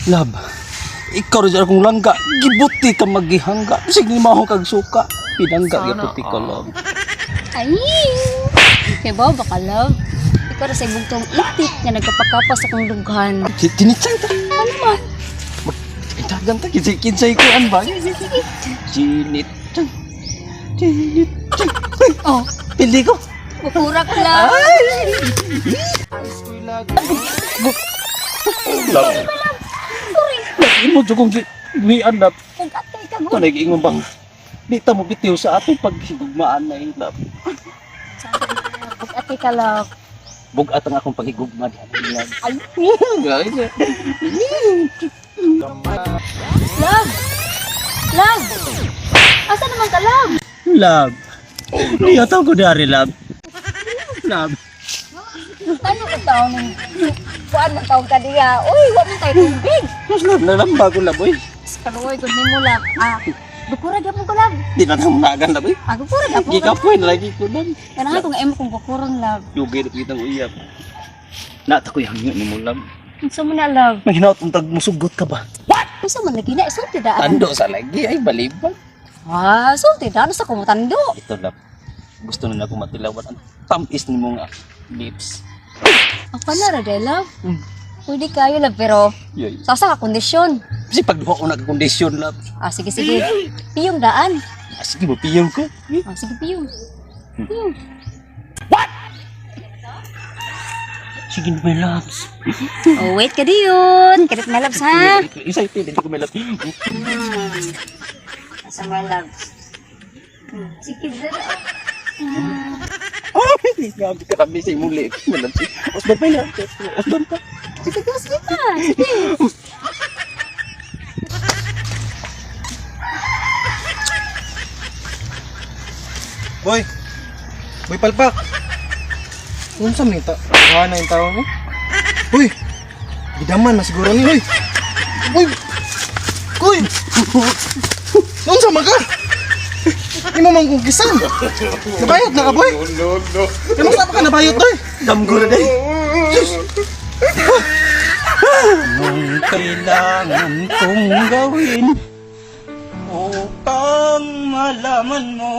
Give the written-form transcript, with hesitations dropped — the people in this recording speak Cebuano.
Love, ikaw rin akong langga. Gibuti ka magihangga. Sige mo kag suka. Pinangga gyud ka, love. Ay! Kay ba baka, love? Ikaw ra sa ibugtong itik nga nagkapakapas akong dughan. Tinitsang ta. Ano man? Dagan ta kinsay kinsay ko an ba? Sinitsang. Sinitsang. Oh, Pili ko. bukurak lang. Love. Love, imo jud kong gian, love. Nag-atay ka Ito nag-iingon bang di ta mo bitiw sa atong paghigugmaan na love. Nag-atay ka, love. Bugat ang akong paghigugma diha, love. Ay, Grabe. love! Love! Asa naman ka, love? Love. Niya ko dari, love. Love. Ano ka taon ng kuan man taon ka diya? Uy, wa man tayo tubig. Mas love na lang bago love, oy. Kaluoy gud nimo, love. Ah, bukura gyapon ko, love. Di na nang munagan, love, oy. Ah, bukura gyapon ko. Gikapoy na lagi ko, love. Kanahan ko nga imo kong bukuron, love. Yugay na kitang uyab. Nata ko yung ni mo, love. Unsa man na, love? Mahinaot ang tag musugot ka ba? Unsa man lagi na isulti daan? Tando sa lagi ay balibag. Ah, sulti daan sa kumutando. Ito, love. Gusto na ako matilawan ang tamis ni mo nga lips. Ang na ra day, love. Pwede kayo, love, pero Yoy. sa usa ka kondisyon. Kasi pag duha ko nagkondisyon, love. Ah, sige, sige. Piyong daan. Ah, sige, mapiyong ko. Ah, sige, piyong. Piyong. Sige, my loves. Oh, wait ka diyon. Kadit my loves, ha? Excited, hindi ko my love. Asa my loves? Sige, dara. Ay, grabe ka kami sa imong lips, my loves. Osban pa, love. Osban pa. Sige, go, sige pa. Sige. Boy! Boy palpak! Unsa man ita? Kuha na yung tao ni? Uy! Gidaman na siguro ni, uy! Uy! Uy! Unsa man ka? Imo man kong kisan. Nabayot na ka, boy? No, no. Imo sa pa ka nabayot, oy? Damgo na day. Anong kailangan kong gawin upang malaman mo